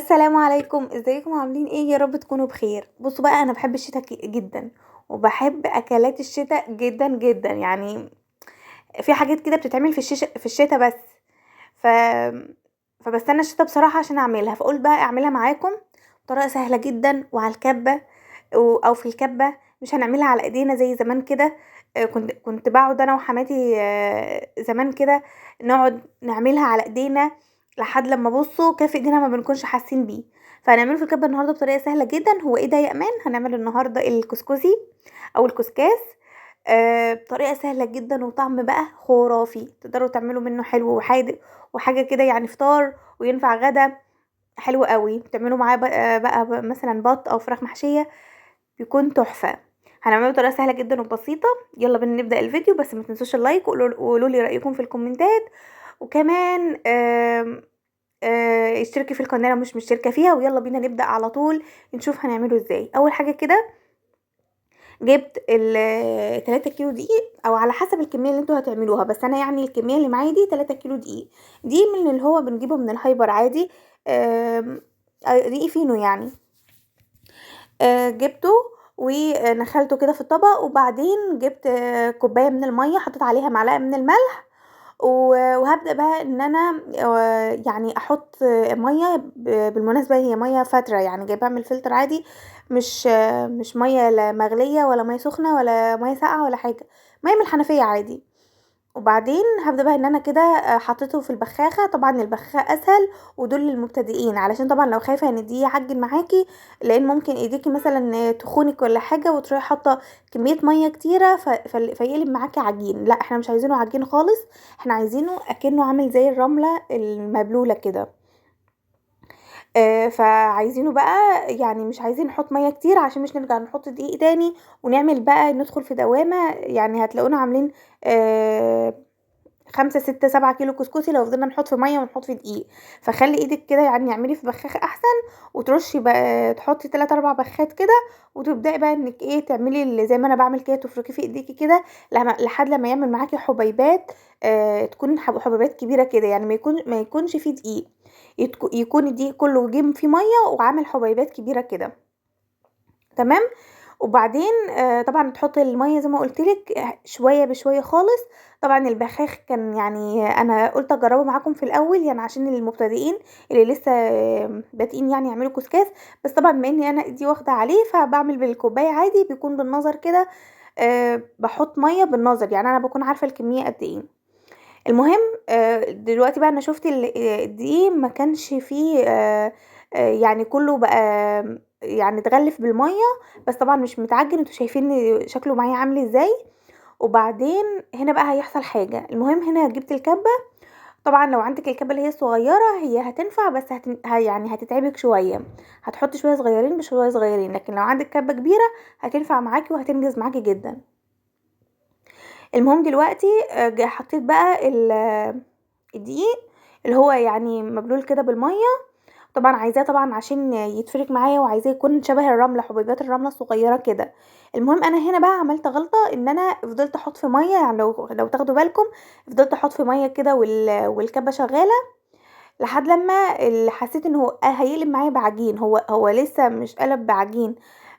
السلام عليكم، ازيكم؟ عاملين ايه؟ يا رب تكونوا بخير. بصوا بقى، انا بحب الشتاء جدا، وبحب اكلات الشتاء جدا جدا. يعني في حاجات كده بتتعمل في الشتاء بس، ف فبستنى الشتاء بصراحة عشان اعملها. فقلت بقى اعملها معاكم بطريقة سهلة جدا وعلى الكبة او في الكبة، مش هنعملها على ايدينا زي زمان كده. كنت بقعد انا وحماتي زمان كده نقعد نعملها على ايدينا لحد لما بصوا كيف ايدينا ما بنكونش حاسين بيه. فهنعمله في الكبه النهارده بطريقة سهلة جدا. هو ايه ده يا امان؟ هنعمل النهارده الكسكسي او الكسكاس بطريقة سهلة جدا وطعم بقى خرافي. تقدروا تعملوا منه حلو وحادق وحاجه كده، يعني فطار وينفع غدا، حلو قوي. تعملوا معاه بقى مثلا بط او فراخ محشيه، بيكون تحفة. هنعمله بطريقة سهلة جدا وبسيطة. يلا بينا نبدا الفيديو، بس ما تنسوش ال like وقولوا لي رايكم في الكومنتات، وكمان آم، آه، اشتركي في القناة لو مش مشتركة فيها. ويلا بينا نبدا على طول نشوف هنعمله ازاي. اول حاجة كده جبت ال 3 كيلو دقيق، او على حسب الكمية اللي انتوا هتعملوها، بس انا يعني الكمية اللي معايا دي 3 كيلو دقيق. دي من اللي هو بنجيبه من الهايبر عادي، دقيق فينو يعني. جبته ونخلته كده في الطبق، وبعدين جبت كوباية من المية، حطيت عليها معلقه من الملح، وهبدا بقى ان انا يعني احط مية. بالمناسبة هي مية فاتره، يعني جايباها من الفلتر عادي، مش مية لا مغليه ولا مية سخنة ولا مية ساقعه ولا حاجة، مية من الحنفية عادي. وبعدين هبدا بقى ان انا كده حطيته في البخاخه. طبعا البخاخه اسهل، ودول للمبتدئين، علشان طبعا لو خايفة ان دي يعجن معاكي، لان ممكن ايديكي مثلا تخونك ولا حاجة وتروحي حاطه كمية مية كتيرة فيقلب معاكي عجين. لا، احنا مش عايزينه عجين خالص، احنا عايزينه اكنه عامل زي الرملة المبلوله كده. فعايزينه بقى يعني مش عايزين نحط مية كتير عشان مش نرجع نحط دقيق تاني ونعمل بقى ندخل في دوامه. يعني هتلاقونا عاملين 5 6 7 كيلو كسكسي لو فضلنا نحط في مية ونحط في دقيق. فخلي ايدك كده، يعني اعملي في بخاخه احسن، وترشي بقى، تحطي 3 4 بخات كده، وتبداي بقى انك ايه تعملي اللي زي ما انا بعمل كده، تفركي في ايديكي كده لحد لما يعمل معاكي حبيبات، تكون حبيبات كبيرة كده، يعني ما يكونش فيه دقيق، يكون الدقيق كله جه فيه مية وعامل حبيبات كبيرة كده، تمام. وبعدين طبعا تحطي المية زي ما قلت لك شوية بشوية خالص. طبعا البخاخ كان يعني انا قلت اجربه معاكم في الاول، يعني عشان المبتدئين اللي لسه بادئين يعني يعملوا كسكاس، بس طبعا بما اني انا ايدي واخده عليه فبعمل بالكوبايه عادي، بيكون بالنظر كده، بحط مية بالنظر، يعني انا بكون عارفه الكمية قد ايه. المهم دلوقتي بقى انا شفت الدقيق ما كانش فيه، يعني كله بقى يعني اتغلف بالمية، بس طبعا مش متعجن، انتوا شايفين شكله معايا عامل ازاي. وبعدين هنا بقى هيحصل حاجة. المهم هنا جبت الكبه، طبعا لو عندك الكبه اللي هي الصغيرة هي هتنفع، بس هتتعبك شوية، هتحطي شوية صغيرين بشوية صغيرين، لكن لو عندك كبه كبيرة هتنفع معاكي وهتنجز معاكي جدا. المهم دلوقتي حطيت بقى الدقيق اللي هو يعني مبلول كده بالمية، طبعا عايزاه طبعا عشان يتفرك معايا، وعايزاه يكون شبه الرملة، حبيبات الرملة الصغيرة كده. المهم انا هنا بقى عملت غلطه، ان انا فضلت احط في مية، يعني لو تاخدوا بالكم فضلت احط في مية كده والكبه شغالة لحد لما حسيت ان هو هيقلب معايا بعجين. هو لسه مش قلب بعجين،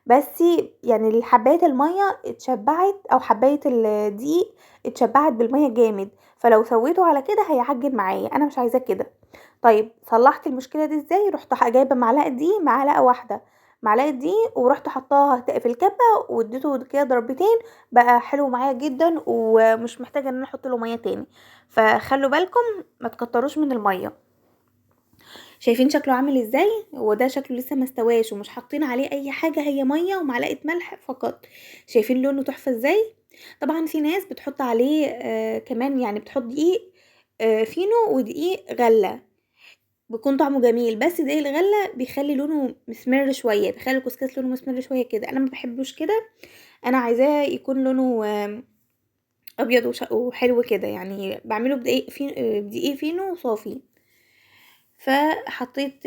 بس يعني حبايه المية اتشبعت، او حبايه الدقيق اتشبعت بالمية جامد، فلو سويته على كده هيعجن معايا، انا مش عايزاه كده. طيب صلحت المشكلة دي ازاي؟ رحت جايبه معلقه دقيق، معلقه واحدة معلقه دقيق، ورحت حطاها في الكبه واديته كده ضربتين، بقى حلو معايا جدا ومش محتاجه ان انا احط له مية تاني. فخلوا بالكم ما تكتروش من المية. شايفين شكله عامل ازاي؟ هو ده شكله لسه ما استواش ومش حاطين عليه اي حاجة، هي مية ومعلقة ملح فقط. شايفين لونه تحفة ازاي؟ طبعا في ناس بتحط عليه كمان، يعني بتحط دقيق فينو ودقيق غله، بيكون طعمه جميل، بس دقيق الغلة بيخلي لونه مسمر شوية، بيخلي الكسكس لونه مسمر شوية كده. انا ما بحبوش كده، انا عايزاه يكون لونه ابيض وحلو كده، يعني بعمله بدقيق فينو وصافي. فحطيت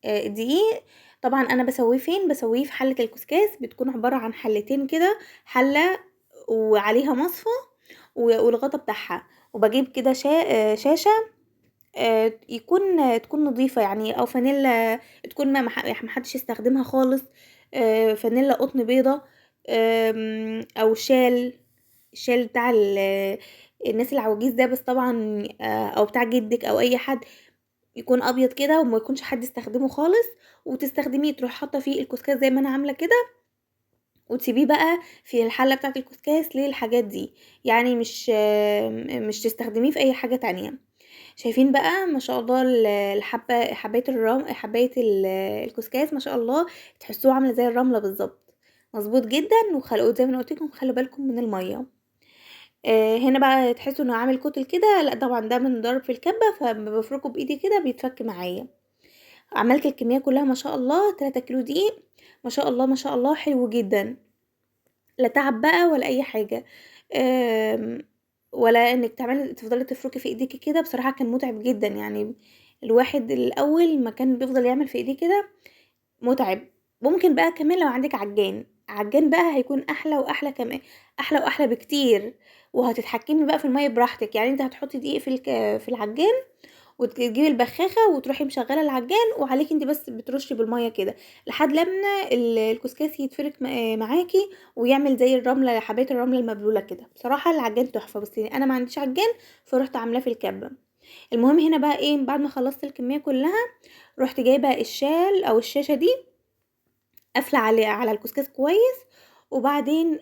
الدقيق. طبعا انا بسويه فين؟ بسويه في حله الكسكاس، بتكون عبارة عن حلتين كده، حله وعليها مصفى والغطا بتاعها، وبجيب كده شاشة تكون نظيفة يعني، او فانيلا تكون ما حدش يستخدمها خالص، فانيلا قطن بيضة، او شال، الشال بتاع الناس العواجيز ده، بس طبعا او بتاع جدك او اي حد، يكون ابيض كده وما يكونش حد استخدمه خالص، وتستخدميه تروح حاطه فيه الكسكاس زي ما انا عامله كده، وتسيبيه بقى في الحلة بتاعه الكسكاس للحاجات دي، يعني مش تستخدميه في اي حاجة تانية. شايفين بقى ما شاء الله الحبة، حبايه الرم، حبايه الكسكاس ما شاء الله تحسوه عامله زي الرملة بالظبط، مظبوط جدا. وخلقوا زي ما قلت لكم خلوا بالكم من المية. هنا بقى تحسوا انه عامل كتل كده، لا طبعا ده من ضرب في الكبه، فبفركه بايدي كده بيتفك معايا. عملت الكمية كلها ما شاء الله 3 كيلو دقيق، ما شاء الله ما شاء الله حلو جدا، لا تعب بقى ولا اي حاجة، ولا انك تفضلي تفركي في ايديكي كده. بصراحة كان متعب جدا، يعني الواحد الاول ما كان بيفضل يعمل في ايديه كده متعب. ممكن بقى كمان لو عندك عجان، عجان بقى هيكون احلى واحلى، كمان احلى واحلى بكتير، وهتتحكمي بقى في المية براحتك. يعني انت هتحطي دقيق في العجان وتجيبي البخاخه وتروحي مشغله العجان، وعليكي انت بس بترشي بالمية كده لحد لما الكسكاس يتفرك معاكي ويعمل زي الرملة، حبايه الرملة المبلوله كده. بصراحة العجان تحفة، بس انا ما عنديش عجان فروحت عاملاه في الكبه. المهم هنا بقى ايه، بعد ما خلصت الكمية كلها رحت جايبه الشال او الشاشة دي قافله على الكسكاس كويس، وبعدين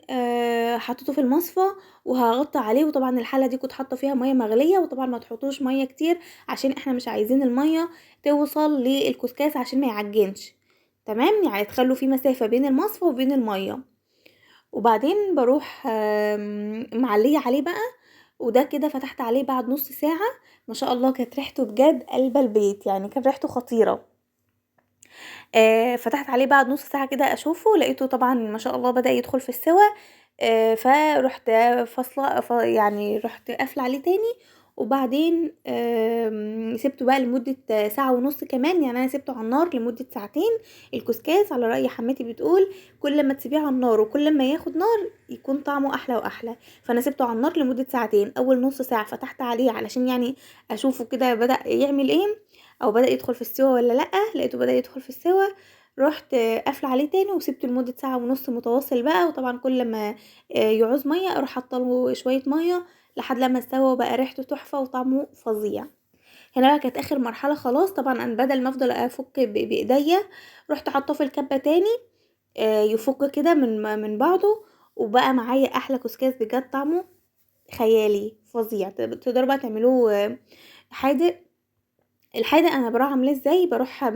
حطيته في المصفى وهغطي عليه. وطبعا الحلة دي كنت حاطه فيها مية مغليه، وطبعا ما تحطوش مية كتير عشان احنا مش عايزين المية توصل للكسكاس عشان ما يعجنش، تمام؟ يعني تخلوا في مسافة بين المصفى وبين المية. وبعدين بروح معليه عليه بقى، وده كده فتحت عليه بعد نص ساعة، ما شاء الله كانت ريحته بجد قلب البيت، يعني كان ريحته خطيرة. فتحت عليه بعد نص ساعة كده اشوفه، لقيته طبعا ما شاء الله بدأ يدخل في السوا. فرحت فاصلة، يعني رحت قافله عليه تاني، وبعدين سبته بقى لمدة ساعة ونص كمان. يعني انا سبته على النار لمدة ساعتين. الكسكاس على رأي حماتي بتقول كل ما تسيبيه على النار وكل ما ياخد نار يكون طعمه احلى واحلى. فانا سبته على النار لمدة ساعتين. اول نص ساعة فتحت عليه علشان يعني اشوفه كده بدأ يعمل ايه او بدأ يدخل في السوا ولا لأ، لقيته بدأ يدخل في السوا، رحت قافله عليه تاني وسبته لمدة ساعة ونص متواصل بقى. وطبعا كل ما يعوز مية اروح حاطه له شوية مية لحد لما استوى وبقى ريحته تحفة وطعمه فظيع. هنا بقى كانت اخر مرحلة خلاص. طبعا انا بدل ما افضل افك بايديا رحت حاطاه في الكبه تاني، يفك كده من بعضه، وبقى معايا احلى كسكاس بجد طعمه خيالي فظيع. تقدروا بقى تعملوه حادق. الحادق انا بروح عاملاه ازاي، بروح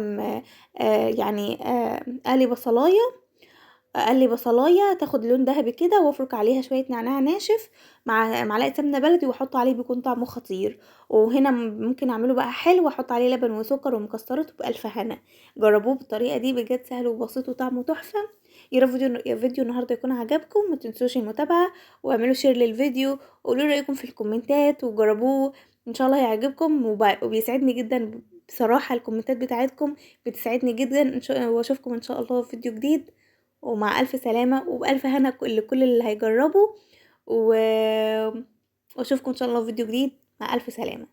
يعني اقلي بصلايه، اقلي بصلايه تاخد لون ذهبي كده، وافرك عليها شوية نعناع ناشف مع معلقه سمنه بلدي واحط عليه، بيكون طعمه خطير. وهنا ممكن اعمله بقى حلو واحط عليه لبن وسكر ومكسرات وبألف هنا. جربوه بالطريقة دي بجد سهل وبسيط وطعمه تحفة. يا رب فيديو النهارده يكون عجبكم، ما تنسوش المتابعة واعملوا share للفيديو وقولوا رايكم في الكومنتات، وجربوه ان شاء الله هيعجبكم. وبيسعدني جدا بصراحة الكومنتات بتاعتكم بتسعدني جدا. واشوفكم ان شاء الله في فيديو جديد، ومع الف سلامه وبالف هنا لكل اللي هيجربوا، واشوفكم ان شاء الله في فيديو جديد. مع الف سلامه.